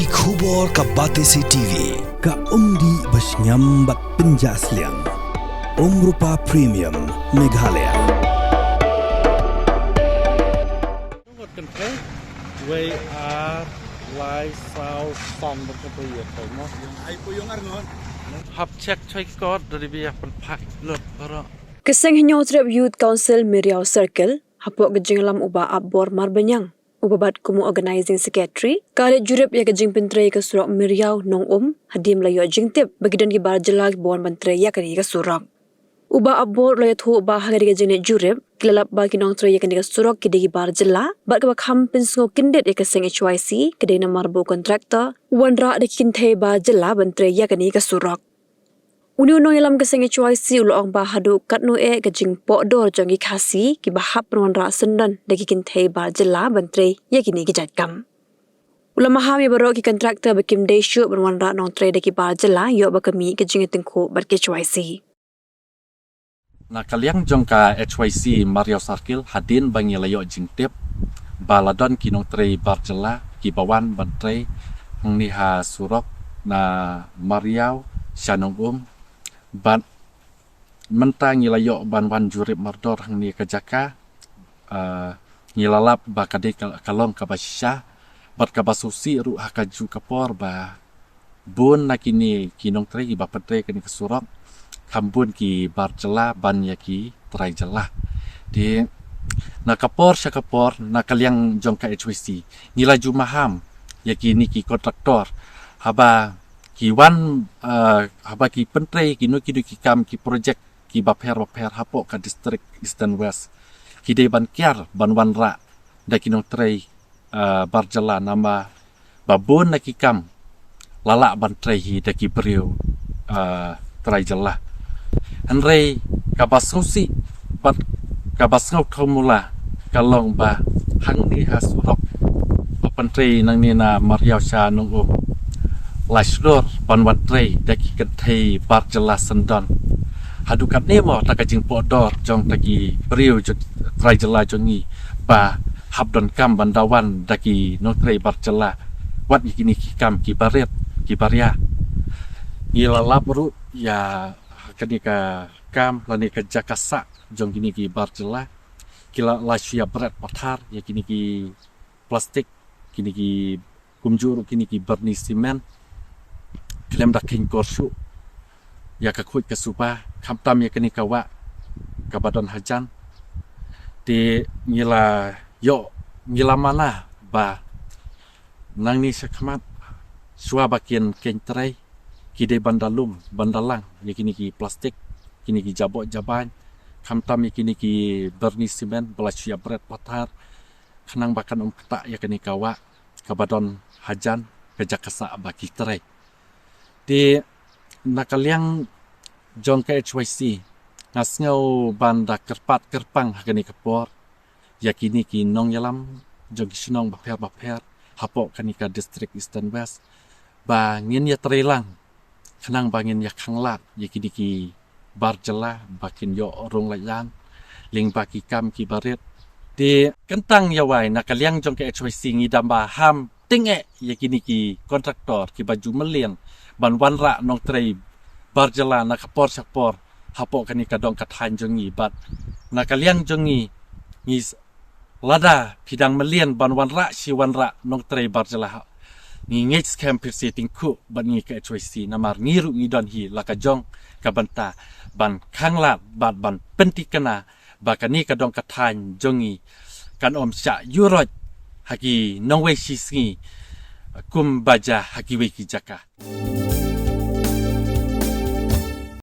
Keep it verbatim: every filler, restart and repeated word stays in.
Ki khubor ka Batesi T V, ka umdih ba shngiam bad pynjah sliang. Umrupa Premium, Meghalaya. Ngot kynthei, wei ar, lai saw san bad kynthei ïa kynthei mo. Ai pu ïong ar ngon. Hap check choi kot dari biak pynphak lut baroh. Ka seng Hynñiewtrep Youth Council Meriaw Circle, hapoh ka jingïalam u Bah Apbor Marbaniang, uba bat kum u Organising Secretary, ka leit jurip ïa ka jingpyntrei ka surok Meriaw Nongum, hadien ba la ïoh jingtip ba ki don ki bar jylla kiba wan ban trei ïa kane ka surok. U Bah Apbor u la ïathuh ba ha kane ka jingleit jurip, ki la lap ba ki nongtrei ïa kane ka surok ki dei ki bar jylla, bad kaba kham pynsngew kyndit ïa ka seng H Y C ka dei namar ba u contractor u wanrah da ki kynthei bar jylla ban trei ïa kane ka surok. Une u nongïalam ka seng H Y C u la ong ba haduh katno eh ka jingpohdor jong ki Khasi kiba hap ban wanrah syndon da ki kynthei bar jylla ban trei ïa kine ki jait kam. U la maham ïa baroh ki contractor ba kim dei shuh ban wanrah nongtrei da ki bar jylla ïoh ba ka mih ka jingïatyngkhuh bad ka H Y C. Na ka liang jong ka H Y C Meriaw Circle, hadien ba ngi la ïoh jingtip ba la don ki nongtrei bar jylla kiba wan ban trei hangne ha surok na Meriaw sha Nongum, bad mynta ngi la ïoh ban wan jurip mardor hangne ka jaka. Ah, ngi la lap ba ka dei ka, ka long kaba shisha bad kaba sngewsih ruh ha kajuh ka por ba bun na kine ki nongtrei kiba pyntrei kane ka surok, kham bun ki bar jylla ban ïa ki trai jylla. Te na ka por sha ka por, na ka liang jong ka H Y C, ngi la ju maham ïa kine ki contractor haba ki wan, ah, haba ki pyntrei kino kino ki kam, ki project kiba pher bapher hapoh ka district Eastern West, ki dei ban kiar ban wanrah da ki nongtrei, ah, bar jylla, namar ba bun na ki kam la lah ban trei hi da ki briew, ah, trai jylla. Hynrei kaba sngewsih bad kaba sngewthuh mula ka long ba hangne ha surok ba pyntrei nangne na Meriaw sha Nongum, la shlur ban wan trei da ki kynthei bar jylla syndon. Haduh katne mo ta ka jingpohdor jong ta ki briew jong, trai jylla jong ngi ba hap donkam ban da wan da ki nongtrei bar jylla wat ïa kine ki kam kiba rit kiba ria. Ngi la lap ruh ïa kane ka kam lane ka jaka sah jong kine ki bar jylla, ki la, la shu ïa bret pathar ïa kine ki plastik, kine ki, kumjuh ruh kine ki byrni simen, khlem da kheiñ kor shuh ïa ka khuid ka suba, khamtam ïa kane ka wah kaba don hajan. Te ngi la ïoh, ngi la mana ba nangne sha khmat, shuwa ba kin kheiñ trei, ki dei ban da lum, ban da lang ïa kine ki plastik, kine ki jaboh jabain, khamtam ïa kine ki byrni simen ba la shu ïa bret pathar, khnang ba kan ym ktah ïa kane ka wah kaba don hajan, ka jaka sah ba ki trei. Te na ka liang jong ka H Y C, nga sngew ban da kyrpad kyrpang ha kane ka por ïa kine ki nongïalam jong ki shnong bapher bapher hapoh kane ka district Eastern West, ba ngin ïa trei lang khnang ba ngin ïa khanglad ïa kine ki bar jylla ba kin ïoh rung lait lan lyngba ki kam kiba rit. Te kyntang ïa wai, na ka liang jong ka H Y C ngi da maham tyngeh ïa kine ki contractor kiba ju mlien ban wanrah nongtrei bar jylla na ka por sha por hapoh kane ka dong ka thaiñ jong ngi, bad na ka liang jong ngi, ngi s-, lada phi dang mlien ban wanrah shi wanrah nongtrei bar jylla, ngi ngeit skhem phi sngewthuh bad ngi ka H Y C, namar ngi ruh ngi don hi la ka jong ka bynta ban khanglad bad ban pynthikna ba kane ka dong ka thaiñ jong ngi kan ym shah ïuh roit ha ki nongwei shi sngi kumba jia ha kiwei ki jaka.